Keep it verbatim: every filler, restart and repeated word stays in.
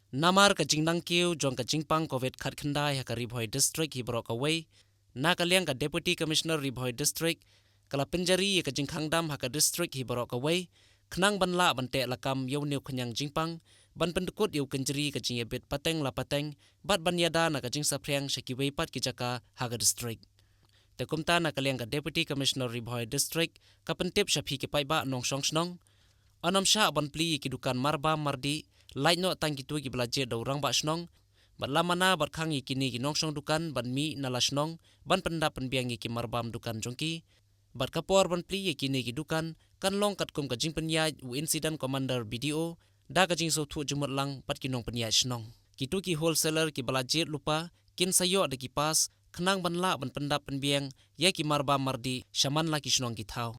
Namar ka jingnang kiew jong ka jingpang covid khatkhyndai ha ka Ri Bhoi District hi baroh kawei, na ka liang ka Deputy Commissioner Ri Bhoi District ka la pynjari ïa ka jingkhang dam ha ka district hi baroh kawei, khnang ban lah ban teh lakam ïa une u khñiang jingpang, ban pyndkut ïa u kynjri ka jingïabit pateng la pateng, bad ban ïada na ka jingsaphriang sha kiwei pat ki jaka ha ka district. Te kumta na ka liang ka Deputy Commissioner Ri Bhoi District ka pyntip sha phi ki paidbah nongshong shnong, yn ym shah ban plie ïa ki dukan marbam mardih, lait noh tang kito kiba la jied da u rangbah shnong, bad lamana bad khang ïa kine ki nongshong dukan ban mih na la shnong, ban pyndap pynbiang ïa ki marbam dukan jong ki. Bad ka por ban plie ïa kine ki dukan kan long katkum ka jingpynïaid u Incident Commander, B D O, da ka jingsngewthuh jingmut lang bad ki nongpynïaid shnong. Kito ki wholesaler kiba la jied lypa kin sa ïoh da ki pass khnang ban lah ban pyndap pynbiang ïa ki marbam mardih sha man la ki shnong ki thaw.